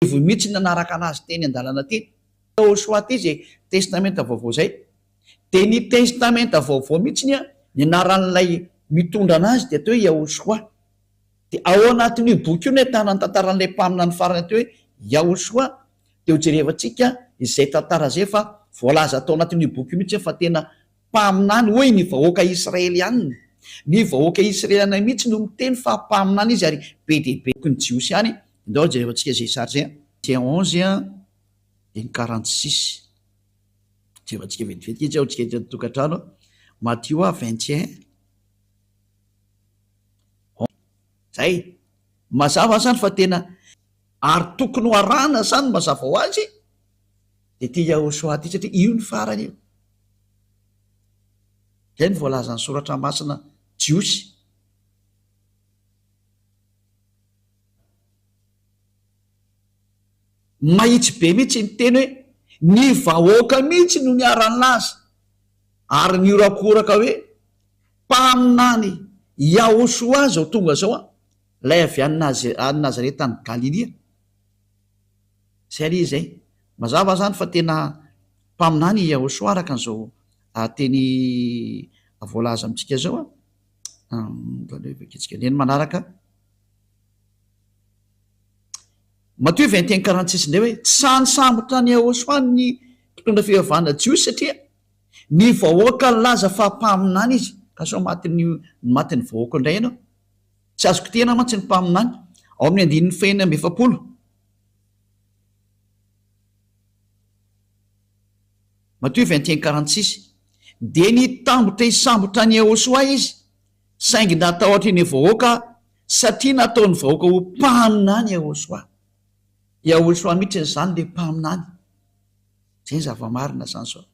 Mihitsy nanaraka anazy teny an-dalana teny. Yahoshuah ty izay testamenta vaovao izay. Dia ny testamenta vaovao mihitsy ny ny anaran'ilay mitondra anazy dia atao hoe Yahoshuah. Dia ao anatin'io boky io no ahitana ny tantaran'ilay mpaminany farany atao hoe Yahoshuah. Dia ho jerevantsika izay tantara izay fa voalaza tao anatin'io boky io mihitsy fa tena mpaminany hoy ny vahoaka israelianina. Ny vahoaka israeliana mihitsy no miteny fa mpaminany izy ary be dia be bokin'ny jiosy ihany. Ndao jerevantsika izay sary izay. Dia onze dia ny 46. Jerevantsika vetivety kely tsika eto an-tokantrano. Matio 21. Zay. Mazava zany fa tena ary tokony ho arahana zany mazava ho azy dia ity Yahoshuah ity satria io ny farany io. Zay ny voalazan'ny soratra masina jiosy. Mahitsy be mihitsy ny teny hoe ny vahoaka mihitsy no niara-nilaza ary nihorakoraka hoe mpaminany Yahoshuah izao tonga izao an, ilay avy any any Nazareta any Galilia. Izay anie izay. Mazava izany fa tena mpaminany i Yahoshuah araka an'izao teny voalaza amintsika izao an. Aleo vakintsika indray ny manaraka. Matio 21 46 indray hoe tsy sahy nisambotra an'i Yahoshuah ny mpitondra fivavahana jiosy satria ny vahoaka nilaza fa mpaminany izy. Ka sao matin'ny matin'ny vahoaka indray ianao. Tsy azo kitihina mantsy ny mpaminany. Ao amin'ny andininy fahenina amby 40. Matio 21 46 Dia nitambotra hisambotra an'i Yahoshuah izy, saingy natahotra ny vahoaka satria nataon'ny vahoaka ho mpaminany Yahoshuah. Yahoshuah mihitsy izany ilay mpaminany. Izay ny zava-marina izany izao.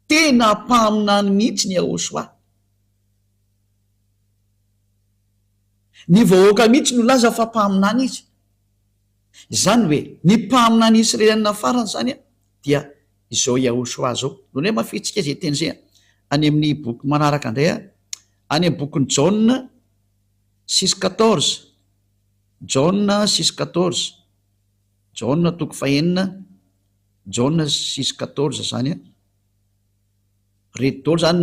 Tena mpaminany mihitsy ny Yahoshuah. Ny vahoaka mihitsy no nilaza fa mpaminany izy. Izany hoe, ny mpaminany Israeliana farany izany dia izao Yahoshuah izao. Noho ny hoe mafitsika izay teny izay any amin'ny boky manaraka indray, any amin'ny bokin'i Jaona 6,14. Jaona 6,14. Jaona toko fahenina, Jaona 6,14 izany. Ireto daholo izany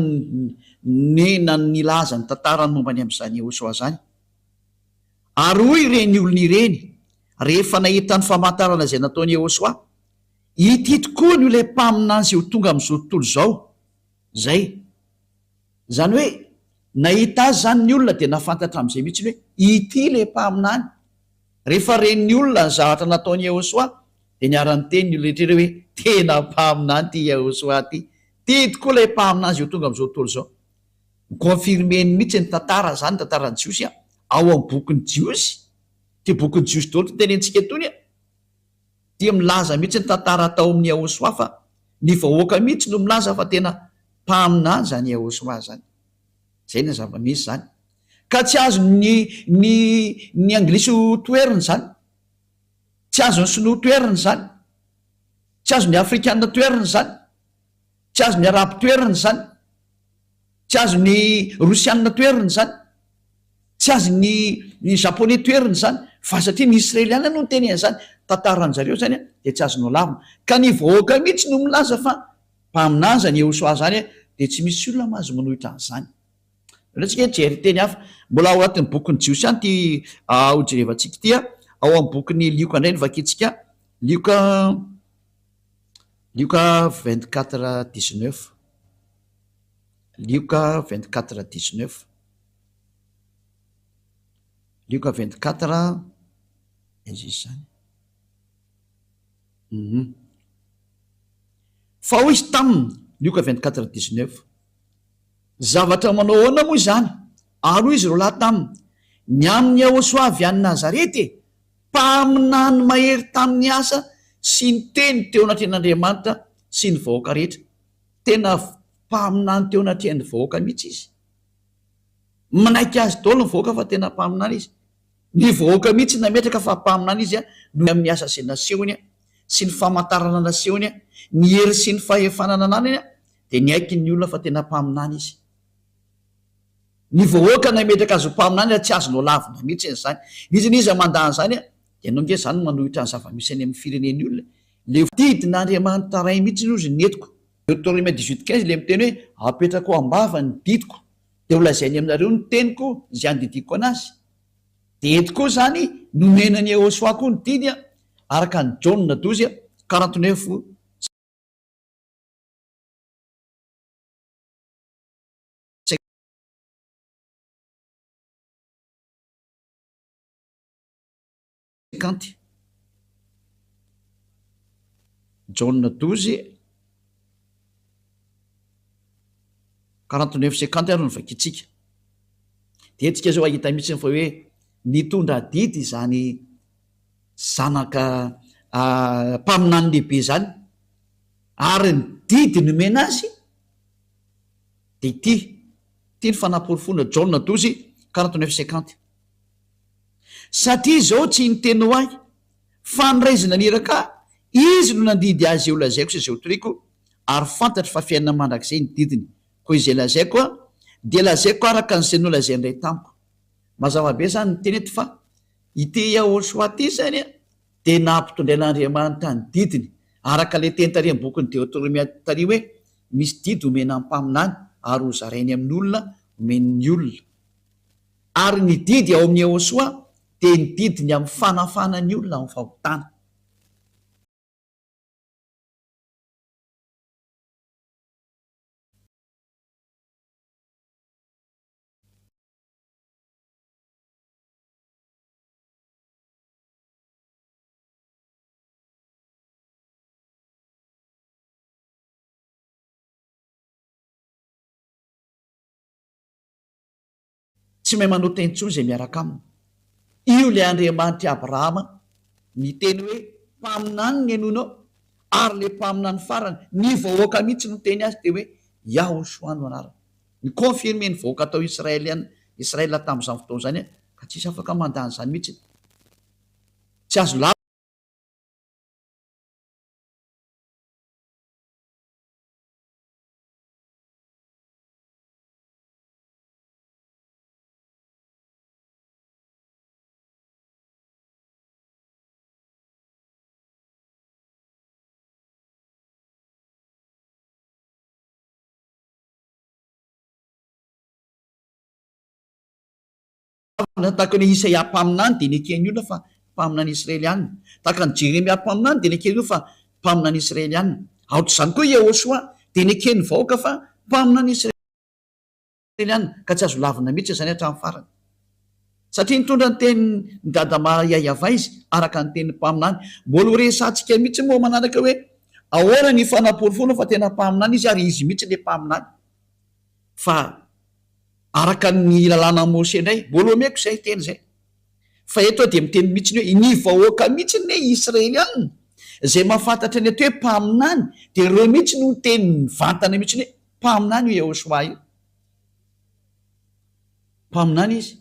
ny na nilaza ny tantarany momba ny amin'izany Yehosua izany. Ary hoy ireny olona ireny, rehefa nahita ny famantarana izay nataon'i Yehosua, Ity tokoa no ilay mpaminany izay ho tonga amin'izao tontolo izao. Izay. Izany hoe, nahita azy izany ny olona dia nahafantatra amin'izay mihitsy hoe, ity ilay mpaminany. Rehefa ren'ny olona ny zavatra nataon'i Yehosua, dia niara-niteny ny olona rehetra ireo hoe, Tena mpaminany ity Yehosua ity. Ity tokoa ilay mpaminany izay ho tonga amin'izao tontolo izao. Mi-confirmer-ny mihitsy ny tantara izany, ny tantaran'ny Jiosy, ao amin'ny bokin'ny Jiosy. Ity bokin'ny Jiosy daholo ity tenentsika itony an! Dia milaza mihitsy ny tantara tao amin'i Yahoshuah fa ny vahoaka mihitsy no milaza fa tena mpaminany izany Yahoshuah izany. Izay ny zava-misy izany. Ka tsy azon'ny ny ny anglisy ho toherina izany. Tsy azon'ny sinoa toherina izany. Tsy azon'ny afrikana toherina izany. Tsy azon'ny arabo toherina izany. Tsy azon'ny rosiana toherina izany. Tsy azon'ny ny japonais toherina izany. Fa satria ny israeliana no niteny an'izany, tantaran-jareo izany dia tsy azonao lavina. Ka ny vahoaka mihitsy no milaza fa mpaminany izany Yehosua izany dia tsy misy olona mahazo manohitra an'izany. Aleo tsika hijery teny hafa. Mbola ao anatin'ny bokin'ny Jiosy ihany ity hojerevantsika ity. Ao amin'ny bokin'ny Lioka indray no vakintsika. Lioka Lioka 24 19. Lioka 24 19. Lioka 24 aiza izy izany? Hum. Fa hoy izy taminy, Lioka 24 19. Zavatra manao ahoana moa izany? Ary hoy izy roalahy taminy, Ny amin'i Yahoshuah avy any Nazareta e, mpaminany mahery tamin'ny asa sy ny teny teo anatrehan'Andriamanitra sy ny vahoaka rehetra. Tena mpaminany teo anatrehan'ny vahoaka mihitsy izy. Manaiky azy daholo ny vahoaka fa tena mpaminany izy. Ny vahoaka mihitsy nametraka fa mpaminany izy noho ny amin'ny asa izay nasehony sy ny famantarana nasehony, ny hery sy ny fahefana nananany dia niaiky ny olona fa tena mpaminany izy. Ny vahoaka nametraka azy ho mpaminany ary tsy azonao lavina mihitsy izany. N'iza n'iza mandà an'izany. Dia ianao ange izany manohitra ny zava-misy any amin'ny firenen'ny olona e. Le didin'Andriamanitra Ray mihitsy hozy ny entiko. Deuteronome 18 15 le miteny hoe apetrako am-bava ny didiko dia ho lazainy aminareo ny teniko izay andidiako anazy. Dia eto koa izany nomena an'i Yehosua koa ny didy araka an'i Jaona 12 49 50. Jaona 12 49 50 ary no vakintsika. Dia tsika zao ahita mihitsy fa hoe nitondra adidy izany zanaka mpaminany lehibe izany ary ny didy nomena azy dia ity, ity ny fanaporofoana Jaona 12 49 50. Satria izao tsy niteny ho ahy, fa ny Ray izay naniraka ahy, Izy no nandidy ahy izay holazaiko sy izay hotoriko, ary fantatro fa fiainana mandrakizay ny didiny. Koa izay lazaiko dia lazaiko araka an'izay nolazain'ny Ray tamiko. Mazava be izany ny teny eto fa ity Yahoshuah ity izany dia nampitondrain'Andriamanitra ny didiny, araka ilay teny tary amin'ny bokin'ny Deoteronomia tary hoe misy didy omena ny mpaminany ary hozarainy amin'ny olona omen'ny olona. Ary ny didy ao amin'i Yahoshuah dia ny didiny amin'ny fanafana ny olona amin'ny fahotana. Tsy mahay manota intsony izay miaraka aminy. Io ilay Andriamanitr'i Abrahama niteny hoe mpaminany ny henoinao, ary ilay mpaminany farany, ny vahoaka mihitsy no niteny azy dia hoe Yahoshuah no anarany. Ni-confirmer ny vahoaka tao Israel Israel tamin'izany fotoana izany ka tsisy afaka mandà an'izany mihitsy. Tsy azo Lavina, tahaka ny Isaia mpaminany dia neken'ny olona fa mpaminany israeliana. Tahaka an'i Jeremia mpaminany dia neken'ny olona fa mpaminany israeliana. Aotr'izany koa i Yehosua dia neken'ny vahoaka fa mpaminany israeliana, ka tsy azo lavina mihitsy izany hatramin'ny farany. Satria nitondra ny tenin'i Dada Maria Yavah izy, araka ny tenin'ny mpaminany. Mbola ho resahantsika mihitsy moa manaraka hoe ahoana ny fanaporofoana fa tena mpaminany izy ary izy mihitsy ilay mpaminany. Fa araka ny lalànan'i Mose indray, mbola omeko izay teny izay. Fa eto aho dia miteny mihitsy ny hoe ny vahoaka mihitsy anie Israeliana izay mahafantatra ny atao hoe mpaminany dia ireo mihitsy no niteny mivantana mihitsy hoe mpaminany io Yehoshuah io. Mpaminany izy.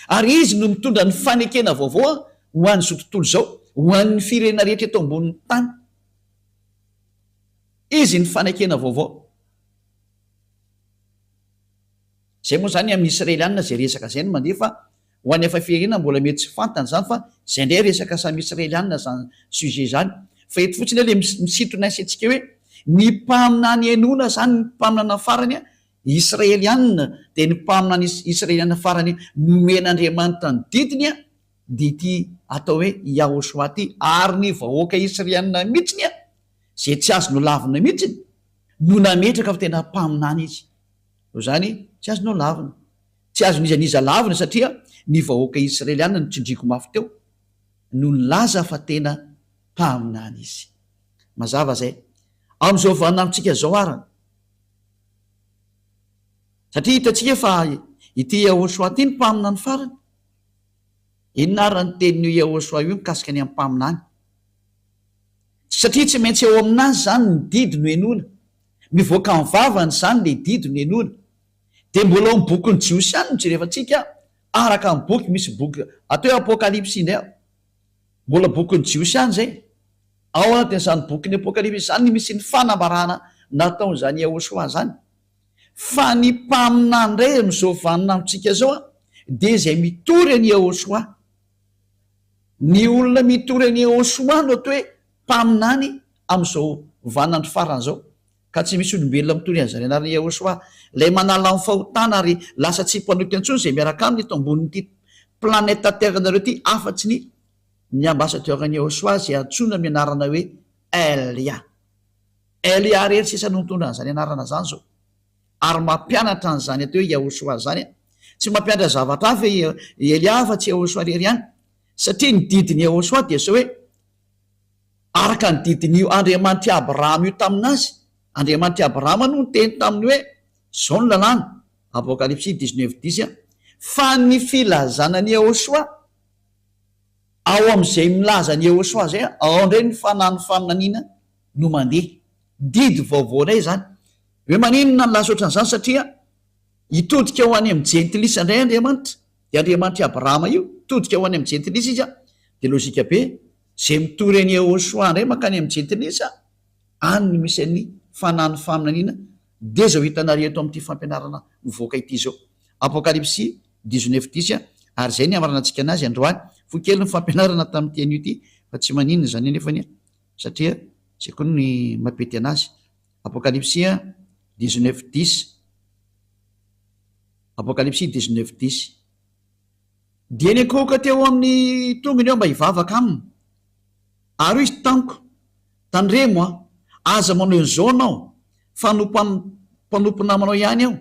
Ary izy no mitondra ny fanekena vaovao ho an'izao tontolo izao, ho an'ny firenena rehetra eto ambonin'ny tany. Izy ny fanekena vaovao. Izay moa izany amin'ny Israelianina izay resaka izay no mandeha fa ho an'ny hafa firenena mbola mety tsy fantany izany fa izay indray resaka samy Israelianina izany sujet izany. Fa eto fotsiny aho ilay misintona ny saintsika hoe ny mpaminany henoina izany ny mpaminana farany Israelianina dia ny mpaminany Israelianina farany nomen'Andriamanitra ny didiny dia ity atao hoe Yahoshuah ity ary ny vahoaka Israelianina mihitsiny izay tsy azo nolavina mihitsiny no nametraka fa tena mpaminany izy. Noho izany, tsy azonao lavina. Tsy azon'iza n'iza lavina satria ny vahoaka Israeliana no tsindriako mafy teo no nilaza fa tena mpaminany izy. Mazava izay. Amin'izao vaninandrontsika izao ary, satria hitantsika fa ity Yahoshuah ity no mpaminany farany. Inona ary ny tenin'io Yahoshuah io mikasika ny amin'ny mpaminany? Satria tsy maintsy eo aminazy izany ny didy no henoina. Mivoaka amin'ny vavany izany ilay didy no henoina. Dia mbola ao amin'ny bokin'ny Jiosy ihany no jerevantsika, araka ny boky, misy boky atao hoe Apokalypsy indray ao. Mbola bokin'ny Jiosy ihany izay. Ao anatin'izany bokin'ny Apokalypsy izany no misy ny fanambarana nataon'izany Yahoshuah izany. Fa ny mpaminany indray amin'izao vaninandrontsika izao dia izay mitory an'i Yahoshuah. Ny olona mitory an'i Yehosua no atao hoe mpaminany amin'izao vaninandro farany izao. Ka tsy misy olombelona mitory an'izany anaran'i Yehosua, ilay manala ny fahotana ary lasa tsy mpanota intsony izay miaraka aminy eto ambonin'ity planète terre-nareo ity afa-tsy ny ny ambassadeur-n'i Yehosua izay antsoina amin'ny anarana hoe Elia. Elia irery sisa no mitondra an'izany anarana izany izao. Ary mampianatra an'izany atao hoe Yahoshuah izany an. Tsy mampianatra zavatra hafa i Elia afa-tsy Yahoshuah irery ihany. Satria ny didin'i Yahoshuah dia izao hoe, araka ny didin'io Andriamanitr'i Abrahama io tamin'azy, Andriamanitr'i Abrahama no niteny taminy hoe, izao ny lalàna, Apokalypsy dix-neuf dix, fa ny filazana an'i Yahoshuah, ao amin'izay milaza an'i Yahoshuah izay, ao indray ny fanahin'ny faminaniana no mandeha. Didy vaovao indray izany. Hoe maninona no lasa ohatran'izany? Satria hitodika ho any amin'ny jentilisa indray Andriamanitra, dia Andriamanitr'i Abrahama io, hitodika ho any amin'ny jentilisa izy an, dia lojika be, izay mitory an'i Yehosua indray mankany amin'ny jentilisa, any no misy an'ny fanahin'ny faminaniana, dia izao hitanareo eto amin'ity fampianarana mivoaka ity izao. Apokalypsy dix-neuf dix, ary izay ny hamaranantsika anazy androany. Fohy kely ny fampianarana tamin'ity anio ity, fa tsy maninona izany anefa anie, satria izay koa ny mampety anazy. Apokalypsy dix-neuf dix Apokalypsy dix-neuf dix Dia niankohoka teo amin'ny tongony aho mba hivavaka aminy. Ary hoy izy tamiko, Tandremo an, aza manao an'izao ianao, fa mpanompo namanao ihany aho,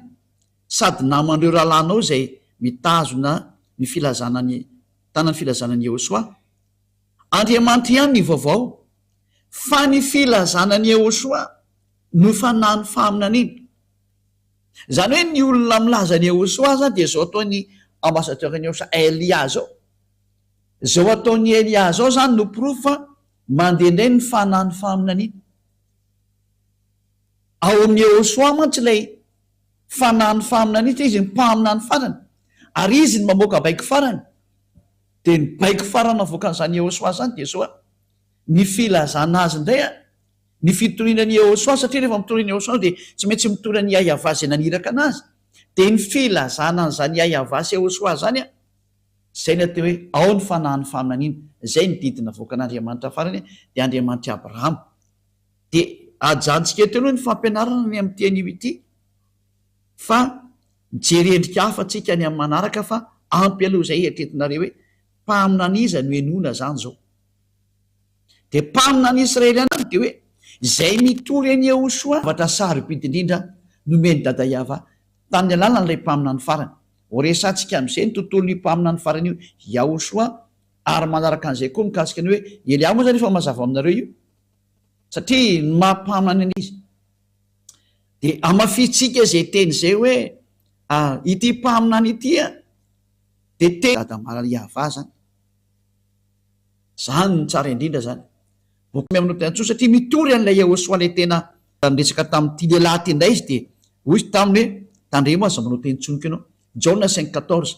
sady naman'ireo rahalahinao izay mitazona ny filazana ny tanan'ny filazana an'i Yehosua. Andriamanitra ihany ny vaovao, fa ny filazana an'i Yehosua no fanahin'ny faminaniana. Izany hoe ny olona milaza an'i Yehosua izany dia izao ataon'ny ambassadeur-n'i Yehosua Elia izao. Izao ataon'i Elia izao izany no porofo fa mandeha indray ny fanahin'ny faminaniana. Ao amin'i Yehosua mantsy ilay fanahin'ny faminaniana, satria izy ny mpaminany farany, ary izy no mamoaka baiko farany. Dia ny baiko farany navoakan'izany Yehosua izany dia izao, ny filazana azy indray an, ny fitoriana an'i Yehosua, satria rehefa mitory an'i Yehosua dia tsy maintsy mitory an'i Yahvah izay naniraka anazy, dia ny filazana an'izany Yahvah sy Yehosua izany an, izay ny atao hoe ao ny fanahin'ny faminaniana, izay ny didy navoakan'Andriamanitra farany dia Andriamanitr'i Abrahama. Dia ajanontsika eto aloha ny fampianarana ny amin'ity anio ity fa mijery endrika hafa tsika any amin'ny manaraka fa ampy aloha izay eritreretinareo hoe mpaminany iza no henoina zany zao. Dia mpaminany Israely ihany dia hoe izay mitory an'i Yehosua. Zavatra sarobidy indrindra nomen'i Dada Yahvah tamin'ny alalan'ilay mpaminany farany. Ho resahantsika amin'izay ny tontolon'io mpaminany farany io, Yahosua, ary manaraka an'izay koa mikasika ny hoe Elia moa izany efa mazava aminareo io satria ny maha mpaminany an'izy. Dia hamafisintsika izay teny izay hoe ity mpaminany ity dia te. Dada Malala Yahvah izany. Zany no tsara indrindra zany. Boky amin'ny Notantsoa satria mitory an'ilay Yehosua ilay tena niresaka tamin'ity lehilahy ity indray izy dia hoy izy taminy hoe tandremo aza manao teny intsony koa ianao. Jaona cinq quatorze.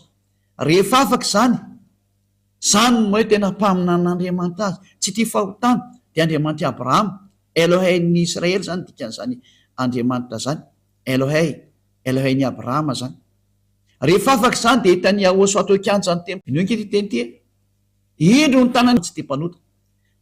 Rehefa afaka izany, izany no hoe tena mpaminan'Andriamanitra azy. Tsy tia fahotana, dia Andriamanitr'i Abrahama, Elohein'ny Israely izany dikan'izany Andriamanitra izany. Elohei, Elohein'i Abrahama izany. Rehefa afaka izany dia hitan'i Yahosua teo an-kianjan'ny tempoly. Henoy ange ity teny ity e. Indro ny tanany tsy tia mpanota.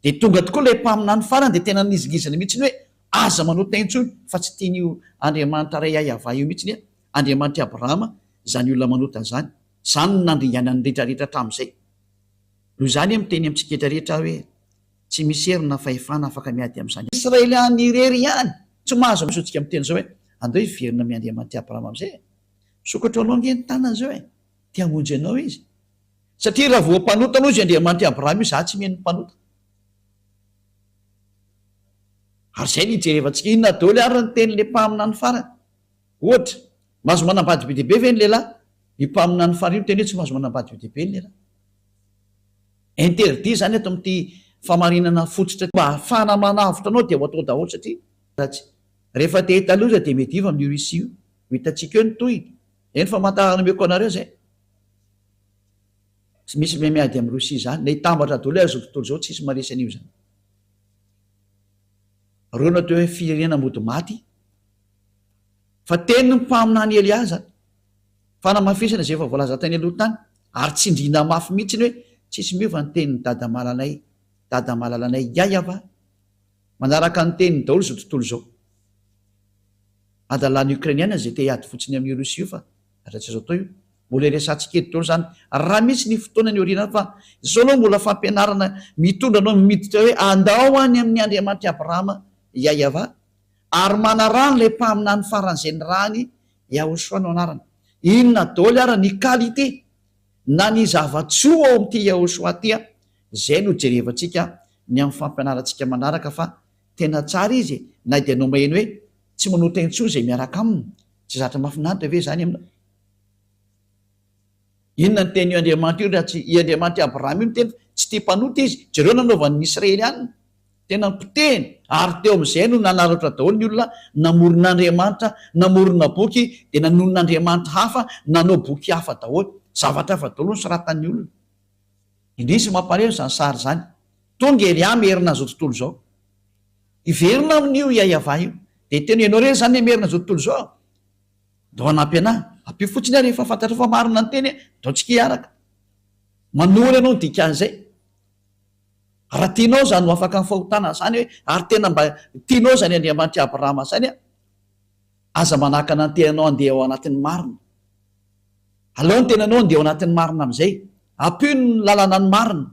Dia tonga tokoa ilay mpaminany farany dia tena nihizingizina mihitsy hoe aza manota intsony fa tsy tian'io Andriamanitra Ray Yavah io mihitsy Andriamanitr'i Abrahama izany olona manota izany. Izany no nandringanany ny rehetra rehetra hatramin'izay. Noho izany miteny amintsika rehetra rehetra aho hoe tsy misy hery na fahefana afaka miady amin'izany. Israely any irery ihany. Tsy mahazo amintsika miteny izao hoe andao hiverina amin'i Andriamanitr'i Abrahama amin'izay e. Misokatra ho anao ange ny tanany izao e. Te hamonjy anao izy. Satria raha voa mpanota aloha izy Andriamanitr'i Abrahama io, za tsy mino ny mpanota. Ary izay no ijerevantsika, inona daholo ary ny tenin'ilay mpaminany farany? Ohatra, mahazo manambady be dia be ve ny lehilahy? Io mpaminany farany io miteny hoe tsy mahazo manambady be dia be ny lehilahy. Interdit izany ato amin'ity famarinana fototra ity. Mba hahafahana manavotra anao dia ho atao daholo satria raha tsy rehefa te hahita loza dia miadiva amin'io Russie io. Ho hitantsika eo ny tohiny. Eny famantarana omeko anareo izay. Tsy misy mahay miady amin'i Russie izany. Na hitambatra daholo aza izao tontolo izao tsisy maharesy an'io izany. Ireo no atao hoe firenena mody maty. Fa tenin'ny mpaminany Elia izany. Fanamafisana izay efa voalaza tany aloha tany. Ary tsindriana mafy mihitsy ny hoe. Tsisy miova ny tenin'i Dada malalay, Dada malalanay Yaya va? Manaraka ny teniny daholo izao tontolo izao. Adalan'ny Ukrainiana izay te hiady fotsiny amin'io Russie io fa raha tsy azo atao io. Mbola iresahantsika eto daholo izany raha misy ny fotoana ny aoriana any fa izao aloha mbola fampianarana mitondra anao miditra hoe andao any amin'ny Andriamanitr'i Abrahama Yayavah ary manaraha an'ilay mpaminany faran'izay nirahany Yahoshua no anarany. Inona daholo ara ny qualité na ny zava-tsoa ao amin'ity Yahoshua ity an! Izay no jerevantsika ny amin'ny fampianarantsika manaraka fa tena tsara izy e! Na dia anao maheno hoe tsy manota intsony izay miaraka aminy, tsy zatra mahafinaritra ve izany aminao? Inona ny tenin'io Andriamanitra io raha tsy i Andriamanitr'i Abrahama io miteny fa tsy tia mpanota izy? Jereo nanaovany ny Israelianina. Tena nipotehiny, ary teo amin'izay no nanararaotra daholo ny olona namorona andriamanitra, namorona boky, dia nanonona andriamanitra hafa, nanao boky hafa daholo. Zavatra hafa daholo no soratan'ny olona. Indrisy mampalahelo izany sary izany. Tonga Elia merina an'izao tontolo izao. Hiverina amin'io Iaiavah io. Dia tena ianao irery izany le merina an'izao tontolo izao? Ndao hanampy anah. Ampio fotsiny aho rehefa fantatrao fa marina ny teny, ndao tsika hiaraka. Manohana ianao ny dikan'izay. Raha tianao izany ho afaka amin'ny fahotana izany hoe, ary tena mba tianao izany Andriamanitr'i Abrahama izany an, aza manakana ny tenanao handeha ao anatin'ny marina. Alao ny tenanao handeha ao anatin'ny marina amin'izay. Ampio ny lalana ny marina.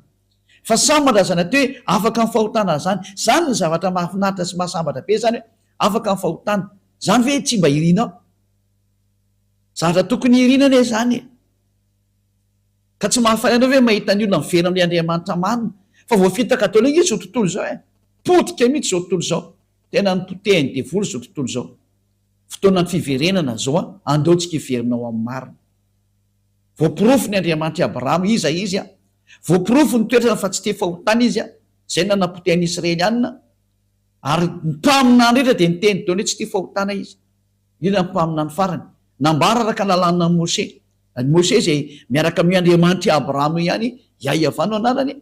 Fa samy mandrazana aty hoe afaka amin'ny fahotana izany. Izany ny zavatra mahafinaritra sy mahasambatra be izany hoe afaka amin'ny fahotana. Izany ve tsy mba irinao? Zavatra tokony hirina anie izany e. Ka tsy mahafaly anao ve mahita ny olona miverina amin'ilay Andriamanitra marina? Fa voafitaka daholo ange izao tontolo izao e! Potika mihitsy izao tontolo izao. Tena nopotehin'ny devoly izao tontolo izao. Fotoanan'ny fiverenana izao an, andao tsika hiverina ao amin'ny marina. Voaporofo ny Andriamanitr'i Abrahama, iza izy an? Voaporofo ny toetrany fa tsy tia fahotana izy an, izay nanapotehan'ny Israelianina, ary ny mpaminany rehetra dia niteny daholo hoe tsy tia fahotana izy. Indrindra ny mpaminany farany. Nambara araka ny lalànan'i Moshe. Ny Moshe izay miaraka amin'io Andriamanitr'i Abrahama io ihany, Yahweh no anarany.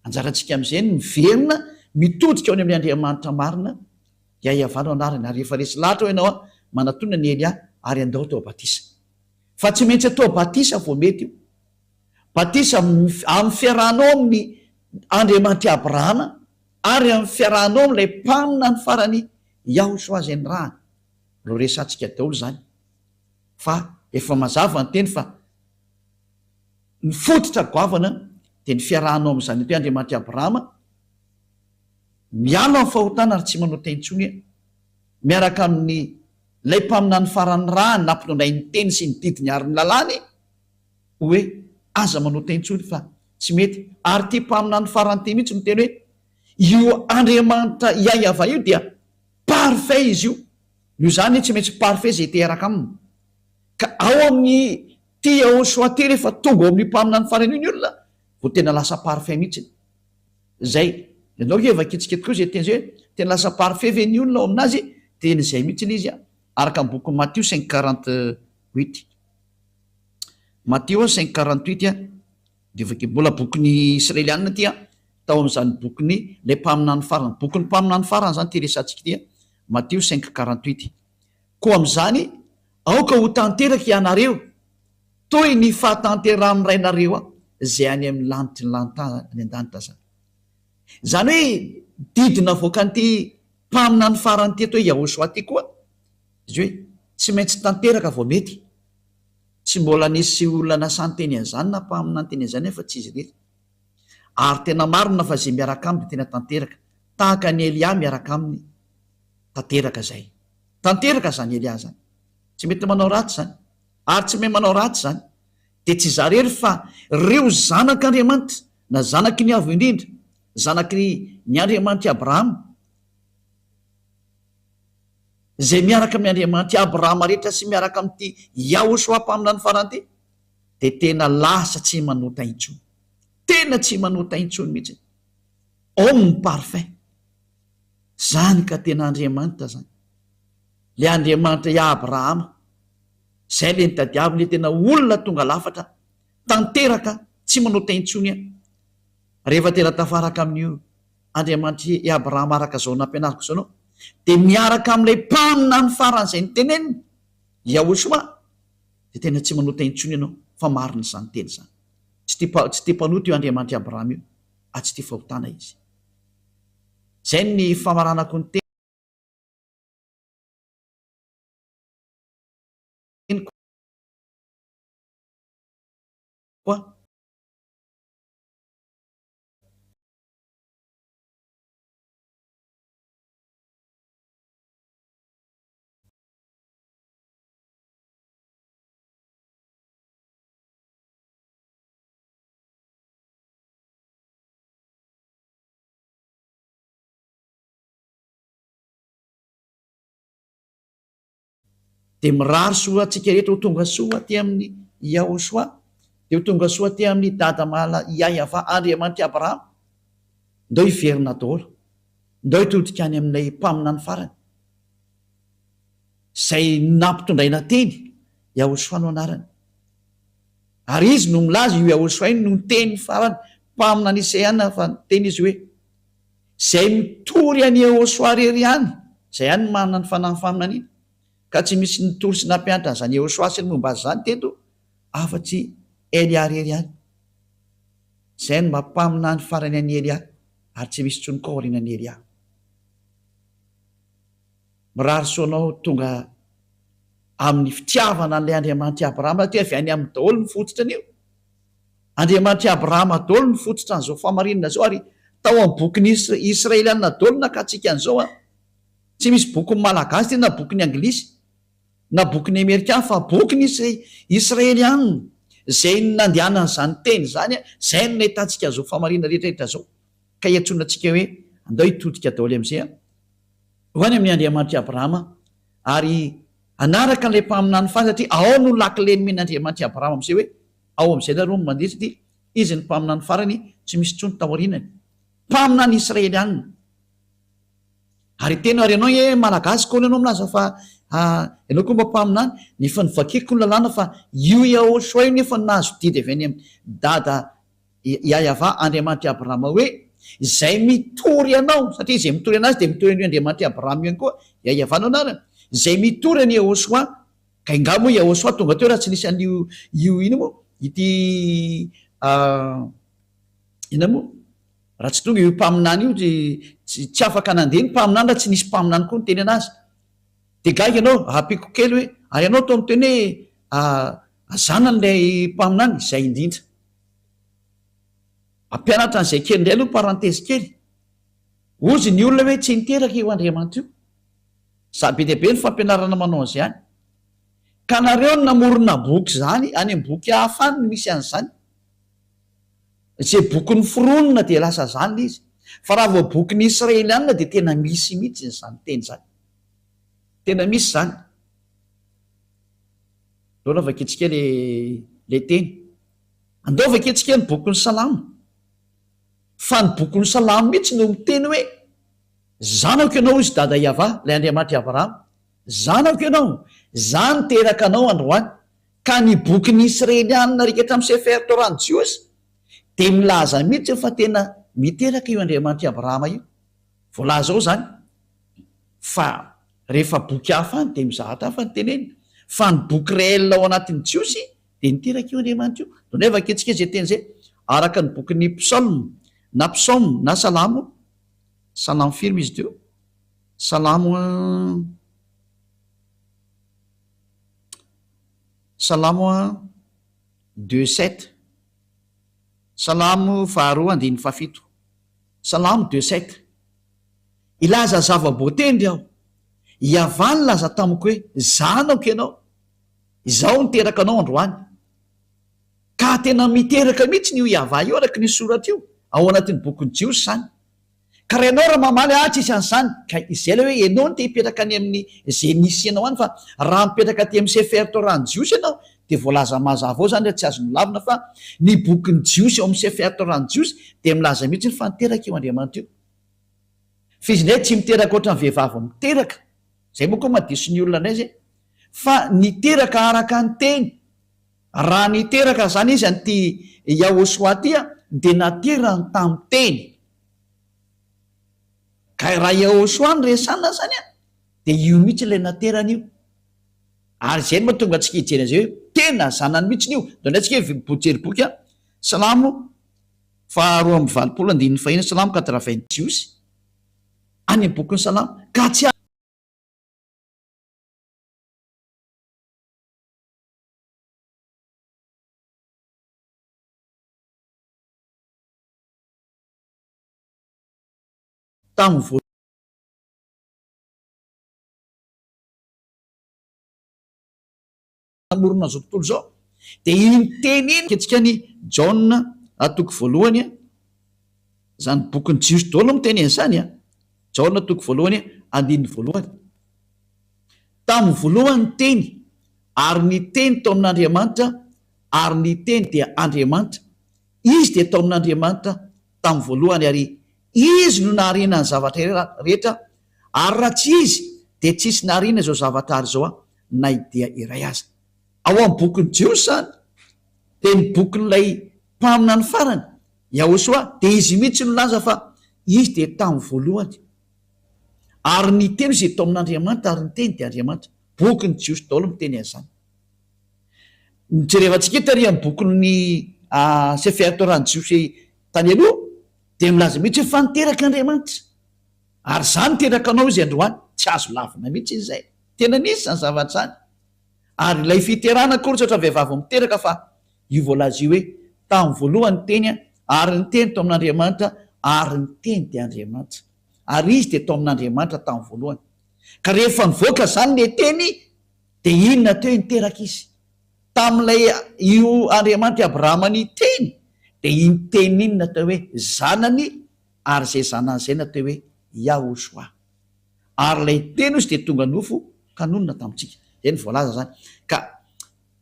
Anjarantsika amin'izay ny miverina mitodika ao any amin'ilay Andriamanitra marina, Yahweh no anarany. Ary rehefa resy lahatra ao ianao, manatona an'i Elia ary andao atao batisa. Fa tsy maintsy atao batisa vao mety io. Batisa amin'ny fiarahanao amin'ny Andriamanitr'i Abrahama ary amin'ny fiarahanao amin'ilay mpaminany farany Yahushua izay nirahany. Mbola ho resahantsika daholo izany fa efa mazava ny teny fa ny fototra goavana dia ny fiarahanao amin'izany hoe Andriamanitr'i Abrahama, miala amin'ny fahotana ary tsy manota intsony miaraka amin'ny ilay mpaminany farany rah nampinonay ny teny sy ny didiny ary ny lalàny hoe aza manota intsony fa tsy mety ary ity mpaminany farany ity mihitsy miteny hoe io Andriamanitra Yahweh io dia Parfait izy io. Noho izany tsy maintsy parfait izay te hiaraka aminy. Ka ao amin'ny ty Yahoshua ty rehefa tonga ao amin'io mpaminany farany io ny olona vao tena lasa parfait mihitsy. Izay. Ianao ve vakintsika tokoa izay teny izay hoe tena lasa parfait ve ny olona ao aminazy? Tena izay mihitsy ilay izy araka ny bokin'i Matio cinq 48. Matio cinq 48 dia vaky mbola bokin'ny Israelianina ity an. Tao amin'izany bokin'ny ilay mpaminany farany, bokin'ny mpaminany farany izany ity resahantsika ity, Matio cinq 48. Koa amin'izany, aoka ho tanteraka ianareo, toy ny fahatanterahan'ny Rainareo izay any amin'ny lanitry ny lanitra any an-danitra izany. Izany hoe didy navoakan'ity mpaminany farany ity atao hoe Yahoshuah ity koa, izy hoe tsy maintsy tanteraka vao mety. Tsy mbola nisy olona nasahy niteny an'izany na mpaminany niteny an'izany afa tsy izy irery. Ary tena marina fa izay miaraka aminy dia tena tanteraka, tahaka an'i Elia miaraka aminy, tanteraka izay. Tanteraka izany Elia izany. Tsy mety manao ratsy izany. Ary tsy mahay manao ratsy izany. Dia tsy izaho irery fa ireo zanak'Andriamanitra, na zanaky ny Avo Indrindra, zanaky ny Andriamanitr'i Abrahama, izay miaraka amin'ny Andriamanitr'i Abrahama rehetra sy miaraka amin'ity Yahoshua mpaminany farany ity, dia tena lasa tsy manota intsony. Tena tsy manota intsony mihitsy. Homme parfait. Zany ka tena Andriamanitra zany. Le Andriamanitra i Abrahama. Zay le nitadiaviny le tena olona tonga lafatra, tanteraka, tsy manota intsony an. Rehefa tena tafaraka amin'io Andriamanitry i Abrahama araka izao nampianariko izao anao, dia miaraka amin'ilay mpaminany farany izay noteneniny, Yahoshua, dia tena tsy manota intsony ianao fa marina izany teny izany. Tsy tia tsy tia mpanota io Andriamanitr'i Abrahama io, ary tsy tia fahotana Izy. Izay ny famaranako ny teniko an. Dia mirary soa antsika rehetra ho tonga soa aty amin'i Yahoshuah, dia ho tonga soa aty amin'i Dada Mahala Yahyafa Andriamanitr'i Abrahama. Ndao hiverina daholo. Ndao hitodika any amin'ilay mpaminany farany. Izay nampitondraina teny, Yahoshuah no anarany. Ary izy no milaza, io Yahoshuah io no niteny farany, mpaminany Isaia fa niteny izy hoe, Izay mitory an'i Yahoshuah irery ihany, izay ihany no manana ny fanahin'ny faminaniana, ka tsy misy nitory sy nampianatra an'izany Yahoshuah sy ny momba azy izany teto, afa-tsy Elia irery ihany. Izay no mba mpaminany farany an'i Elia, ary tsy misy intsony koa aorianan'i Elia. Mirary soa anao tonga amin'ny fitiavana an'ilay Andriamanitr'i Abrahama satria avy any aminy daholo ny fototra an'io. Andriamanitr'i Abrahama daholo ny fototra an'izao fahamarinana izao ary tao amin'ny bokin'ny Israelianina daholo nakantsika an'izao an. Tsy misy bokin'ny Malagasy ity na bokin'ny Anglisy na bokin'ny Amerikana fa bokin'ny Israelianina izay nandehanan'izany teny izany, izay no nahitantsika an'izao fahamarinana rehetra rehetra izao. Ka iantsoana antsika hoe andao hitodika daholo amin'izay an. Ho any amin'ny Andriamanitr'i Abrahama ary hanaraka an'ilay mpaminany farany satria ao no lakile nomen'Andriamanitr'i Abrahama amin'izay hoe ao amin'izay nareo no mandeha satria izy ny mpaminany farany tsy misy intsony taorianany. Mpaminany Israelianina. Ary tena ary ianao nge Malagasy koa ianao milaza fa ianao koa mba mpaminany nefa novakiko ny lalàna fa io Yahoshua io nefa nahazo didy avy any amin'i Dada Yayavah Andriamanitr'i Abrahama hoe, Izay mitory anao, satria izay mitory an'azy dia mitory an'io Andriamanitr'i Abrahama io ihany koa, Yayavah no anarany, izay mitory an'i Yehosua, ka ingahy moa Yehosua tonga teo raha tsy nisy an'io, io inona moa, ity inona moa, raha tsy tonga io mpaminany io, tsy, tsy afaka nandeha ny mpaminany raha tsy nisy mpaminany koa niteny an'azy. Dia gaga ianao, ampiako kely hoe, ary ianao toa miteny hoe zanany ilay mpaminany, izay indrindra. Ampianatra an'izay kely indray aloha parenthèse kely. Hozy ny olona hoe tsy niteraka io Andriamanitra io. Za be dia be ny fampianarana manao an'izay any. Ka nareo no namorona boky izany, any amin'ny boky hafa any no misy an'izany. Izay boky noforonina dia lasa izany ilay izy. Fa raha vao bokin'ny Israelianina dia tena misy mihitsy izany teny izany. Tena misy izany. Aleo aloha vakintsika ilay teny. Andao vakintsika ny bokin'ny Salamo. Fa ny bokin'ny Salamo mihitsy no miteny hoe, Zanako ianao, hoy izy Dada Yavah, ilay Andriamanitr'i Abrahama. Zanako ianao, izaho niteraka anao androany. Ka ny bokin'ny Israelianina rehetra amin'ny Sefer Torah ny Jiosy dia milaza mihitsy fa tena miteraka io Andriamanitr'i Abrahama io. Voalaza ao izany. Fa rehefa boky hafa any dia mizahatra hafa ny tenenina. Fa ny boky réel ao anatin'ny Jiosy dia niteraka io Andriamanitra io. Ndao vakintsika izay teny izay araka ny bokin'ny Psalm na Psaume na Salamo, Salamo firy moa izy teo? Salamo Salamo deux sept, Salamo faharoa andininy fahafito, Salamo deux sept. Hilaza zava-boatendry aho. Yavah nilaza tamiko hoe, Zanako ianao. Izaho niteraka anao androany. Ka tena miteraka mihitsy io Yavah io araka ny soratra io, ao anatin'ny bokin'ny Jiosy izany. Ka raha ianao raha mamaly ah tsisy an'izany, ka izay ilay hoe ianao no te hipetraka any amin'ny izay nisy anao any fa raha mipetraka aty amin'ny Sefer Torah ny Jiosy ianao dia voalaza mazava ao izany ary tsy azonao lavina fa ny bokin'ny Jiosy ao amin'ny Sefer Torah ny Jiosy dia milaza mihitsy fa niteraka io Andriamanitra io. Fa izy indray tsy miteraka ohatran'ny vehivavy miteraka. Izay moa koa mahadiso ny olona indray izay. Fa niteraka araka ny teny. Raha niteraka izany izy an'ity Yahoshuah ity dia naterany tamin'ny teny. Ka raha Yahoshuah no resahana izany dia io mihitsy ilay naterany io. Ary izay no mahatonga antsika hijery an'izay hoe tena zanany mihitsy io. Ndao indray tsika hijery boky. Salamo faha 82 andininy faheno Salamo quatre-vingt Jiosy any amin'ny bokin'ny Salamo ka tsy tamin'ny namorona an'izao tontolo izao, dia iny teny iny, antsika ny Jaona toko voalohany, izany bokin'ny Jiosy daholo no miteny an'izany an, Jaona toko voalohany andininy voalohany. Tamin'ny voalohany ny teny, ary ny teny tao amin'Andriamanitra, ary ny teny dia Andriamanitra. Izy dia tao amin'Andriamanitra tamin'ny voalohany, ary Izy no nahariana ny zavatra rehetra, ary raha tsy Izy dia tsisy nahariana izao zavatra ary izao na dia iray aza. Ao amin'ny bokin'ny Jiosy izany, dia ny bokin'ilay mpaminany farany, Yahoshuah, dia izy mihitsy no nilaza fa Izy dia tamin'ny voalohany. Ary ny Teny izay tao amin'Andriamanitra, ary ny Teny dia Andriamanitra. Bokin'ny Jiosy daholo miteny an'izany. Ny jerevantsika eto ary amin'ny bokin'ny Sefer Torah ny Jiosy tany aloha, dia milaza mihitsy hoe fa niteraka Andriamanitra. Ary izaho niteraka anao izy androany. Tsy azo lavina mihitsy izay. Tena nisy izany zavatra izany. Ary ilay fiterahana akory tsy ohatran'ny vehivavy vao miteraka fa io voalaza io hoe tamin'ny voalohany ny Teny ary ny Teny tao amin'Andriamanitra ary ny Teny dia Andriamanitra. Ary Izy dia tao amin'Andriamanitra tamin'ny voalohany. Ka rehefa nivoaka izany ilay Teny dia inona teo hoe niteraka Izy. Tamin'ilay io Andriamanitr'i Abrahama niteny dia iny Teny iny natao hoe Zanany ary izay Zanany izay natao hoe Yahoshua. Ary ilay Teny hozy dia tonga nofo ka nonina tamintsika. Izay no voalaza izany. Ka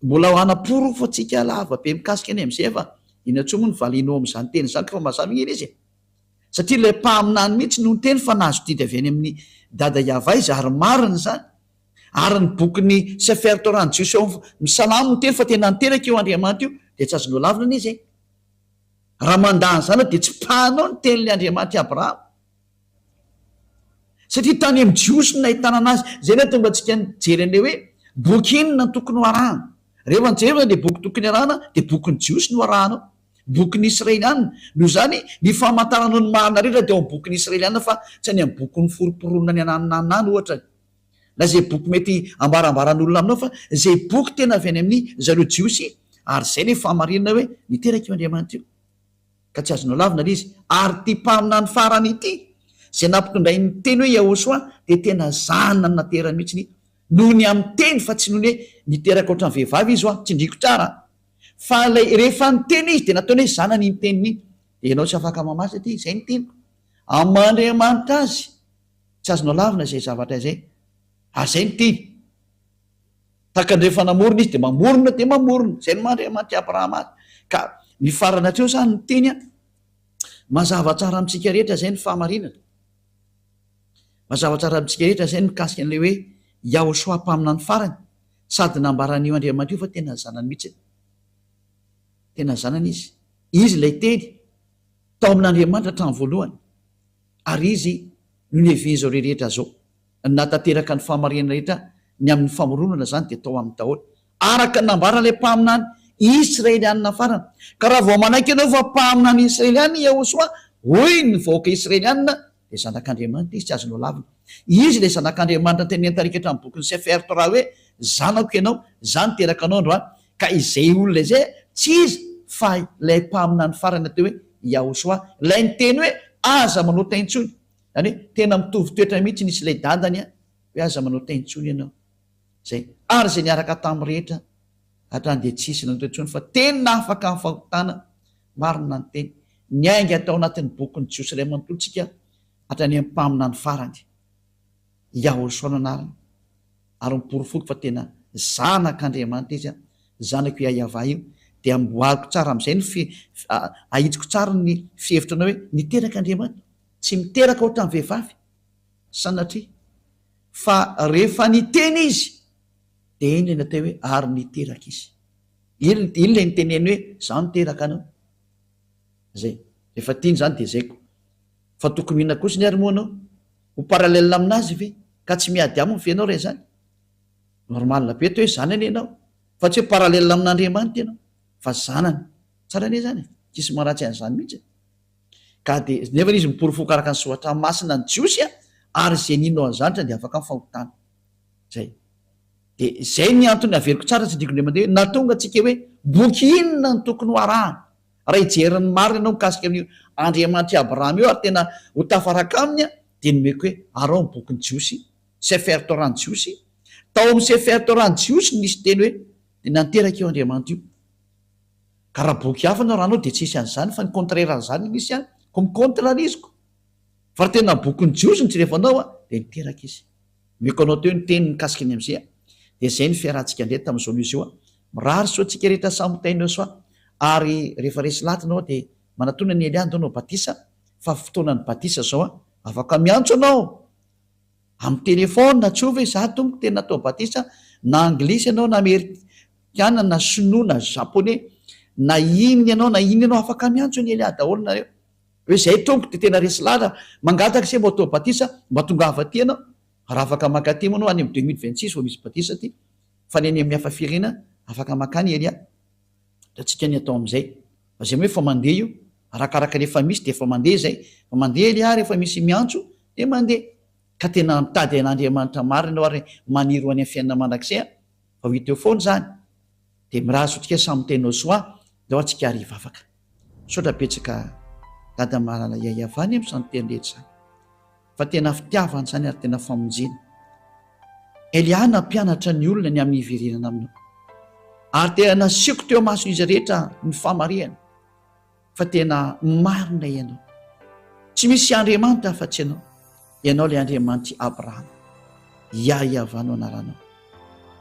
mbola ho hanaporofo antsika lava be mikasika ny amin'izay fa inona intsony moa no valianao amin'izany teny izany fa mazava anie ilay izy e. Satria ilay mpaminany mihitsy no niteny fa nahazo didy avy any amin'i Dada Yavah izy ary marina izany. Ary ny bokin'ny Sefer Torah ny Jiosy ao amin'ny Salamo miteny fa tena niteraka io Andriamanitra io dia tsy azonao lavina anie izay. Raha mandà an'izany aho dia tsipahanao ny tenin'ilay Andriamanitr'i Abrahama. Satria tany amin'ny Jiosy no nahitana anazy. Izay no hahatonga antsika nijery an'ilay hoe boky inona no tokony ho arahana. Rehefa nijery izany dia boky tokony arahana dia bokin'ny Jiosy no arahanao. Bokin'ny Israeliana. Noho izany, ny famantarana ny marina rehetra dia ao amin'ny bokin'ny Israeliana fa tsy any amin'ny bokin'ny foromporonina ny ananonanona any ohatra. Na izay boky mety ambarambaran'olona aminao fa izay boky tena avy any amin'ny zareo Jiosy ary izay ilay fahamarinana hoe niteraka io Andriamanitra io. Ka tsy azonao lavina ilay izy. Ary ity mpaminany farany ity, izay nampitondrainy ny teny hoe Yahoshuah, dia tena zanany naterany mihitsy noho ny amin'ny teny fa tsy noho ny hoe niteraka ohatran'ny vehivavy izy hoa, tsindriako tsara an! Fa ilay rehefa niteny izy dia nataony hoe zanany iny teniny iny. Dia ianao tsy afaka mamaly satria izay ny teniko. Amin'ny maha Andriamanitra azy, tsy azonao lavina izay zavatra izay. Ary izay ny teny. Tahaka ny rehefa namorona izy dia mamorona dia mamorona. Izay no maha Andriamanitr'i Abrahama azy. Ka mifarana hatreo izany ny teny an. Mazava tsara amintsika rehetra izay ny fahamarinana. Mazava tsara amintsika rehetra izay ny mikasika an'ilay hoe Yahoshua mpaminany farany. Sady nambaran'io Andriamanitra io fa tena zanany mihitsy. Tena zanany izy. Izy ilay teny tao amin'Andriamanitra hatramin'ny voalohany. Ary izy no niavian'izao rehetra izao. Nahatanteraka ny fahamarinana rehetra ny amin'ny famoronana izany dia tao aminy daholo. Araka ny nambaran'ilay mpaminany Israelianina farany. Ka raha vao manaiky ianao fa mpaminany Israelianina i Yahoshuah, hoy ny vahoaka Israelianina, dia zanak'Andriamanitra izy, tsy azonao lavina. Izy ilay zanak'Andriamanitra noteneniny tarika hatramin'ny bokin'ny Sefer Torah hoe, Zanako ianao, izaho niteraka anao androany. Ka izay olona izay tsy iza fa ilay mpaminany farany atao hoe Yahoshuah, ilay niteny hoe, Aza manota intsony. Izany hoe tena mitovy toetra mihitsy nisy ilay dadany an, hoe aza manota intsony ianao. Izay. Ary izay niaraka tamin'ny rehetra hatrany dia tsisy nanota intsony fa tena afaka amin'ny fahotana, marina ny teny. Niainga tao anatin'ny bokin'ny Jiosy iray manontolo tsika hatrany amin'ny mpaminany farany. Yahoshua no anarany. Ary noporofoiko fa tena zanak'Andriamanitra izy an, zanako i Ayavah io, dia amboariko tsara amin'izay ny fi, ahitsiko tsara ny fihevitranao hoe niteraka Andriamanitra. Tsy miteraka ohatran'ny vehivavy, sanatria. Fa rehefa niteny izy, dia iny ilay natao hoe ary niteraka izy. Iny iny ilay niteneny hoe izaho niteraka anao. Izay. Rehefa tiany izany dia izay ko. Fa tokony ho inona kosa ny ary moa anao? Ho parallèle aminazy ve? Ka tsy miady aminy ve ianao raha izany? Normal be toa hoe zanany ianao. Fa tsy hoe parallèle amin'Andriamanitra ianao. Fa zanany. Tsara anie izany e. Tsisy maharatsy an'izany mihitsy. Ka dia, nefa izy miporofoka araka ny soratra masina ny Jiosy a, ary izay nino an'izany dia afaka amin'ny fahotana. Zay. Dia izay ny antony averiko tsara tsindriko indray mandeha hoe nahatonga antsika hoe boky inona no tokony ho arahana. Raha hijery ny marina ianao mikasika an'io Andriamanitr'i Abrahama io ary tena ho tafaraka aminy dia nomeko hoe araho ny bokin'ny Jiosy, Sefer Torah ny Jiosy. Tao amin'ny Sefer Torah ny Jiosy no nisy teny hoe dia nanteraka io Andriamanitra io. Ka raha boky hafa no arahanao dia tsy hisy an'izany fa ny contraire an'izany no misy any. Koa mi-contre ary izy ko. Fa raha tena bokin'ny Jiosy no jerevanao dia niteraka izy. Omeko anao teo ny teny mikasika ny amizay dia izay ny fiarahantsika indray tamin'izao news io a. Mirary soa antsika rehetra samy ho tahin'i Yosua ary rehefa resy lahatra ianao dia manatona an'i Elia andao hanao batisa fa fotoanan'ny batisa izao a. Afaka miantso anao amin'ny téléphone tsoa ve za tompoko tena atao batisa na anglisy ianao na amerikana na sinoa na japonais na inona ianao na inona ianao afaka miantso an'i Elia daholo nareo. Hoe zay tompoko dia tena resy lahatra mangataka se mba atao batisa mba tongava aty ianao raha afaka mankaty moa anao any amin'ny 2026 vao misy batisa aty fa ny any amin'ny hafa firenena afaka mankany ery a ataontsika ny atao amin'izay fa zay moa efa mandeha io arakaraka ny efa misy dia efa mandeha izay fa mandeha ery a rehefa misy miantso dia mandeha ka tena mitady an'Andriamanitra marina ianao ary maniry ho any amin'ny fiainana mandrakizay a fa ho hita eo foana izany dia mirary soa antsika samy tena soa ndao antsika ary hivavaka. Misaotra betsaka Dada malala Yayavany am zany teny rehetra zany fa tena fitiavana zany ary tena famonjena. Elia nampianatra ny olona ny amin'ny hiverenana aminao ary tena nasiako teo amason'izy rehetra ny famarihana fa tena marina ianao. Tsy misy Andriamanitra afa-tsy ianao. Ianao ilay Andriamanitr'i Abrahama. Yahyavan no anaranao.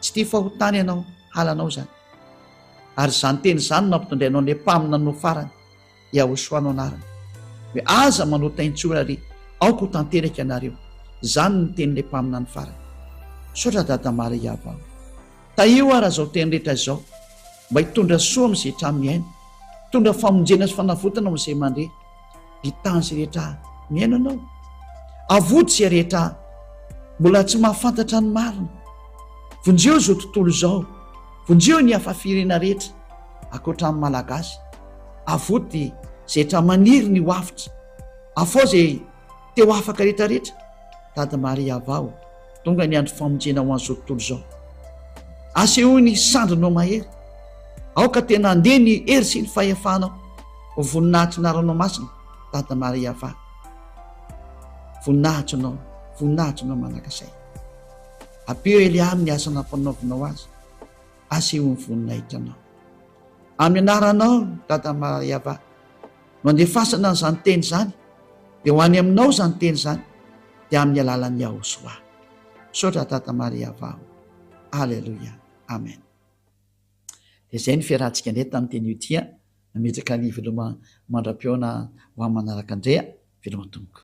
Tsy tia fahotana ianao, halanao izany. Ary izany teny izany no nampitondrainao an'ilay mpaminanao farany, Yahoshua no anarany. Hoe aza manota intsony ary aoka ho tanteraka ianareo. Izany no tenin'ilay mpaminany farany. Misaotra Dada Mara Yahvah. Tahio ara izao teny rehetra izao mba hitondra soa amin'izay trano mihaino, hitondra famonjena sy fanavotana ho an'izay mandre, hitany izay rehetra mihaino anao. Avoty izay rehetra mbola tsy mahafantatra ny marina. Vonjeo izao tontolo izao, vonjeo ny hafa firenena rehetra ankoatra ny Malagasy. Avoty izay rehetra maniry ny ho avotra. Afao izay te ho afaka rehetra rehetra. Dada Maria Vao, tonga ny andro famonjena ho an'izao tontolo izao. Asehoy ny sandrinao mahery. Aoka tena handeha ny hery sy ny fahefanao. Ho voninahitry ny anaranao masina, Dada Maria Vao. Voninahitry anao, voninahitry anao mandrakizay. Ampio Elia amin'ny asa nampanaovinao azy. Asehoy ny voninahitra anao. Amin'ny anaranao, Dada Maria Vao. No andefasana an'izany teny izany, dia ho any aminao izany teny izany, dia amin'ny alalan'i Yahosoa. Misaotra Tata Maria Vao. Aleloia. Amen. Dia izay ny fiarahantsika indray tamin'ity anio ity. Nametraka ny veloma mandra-pihaona ho amin'ny manaraka indray. Veloma tompoko.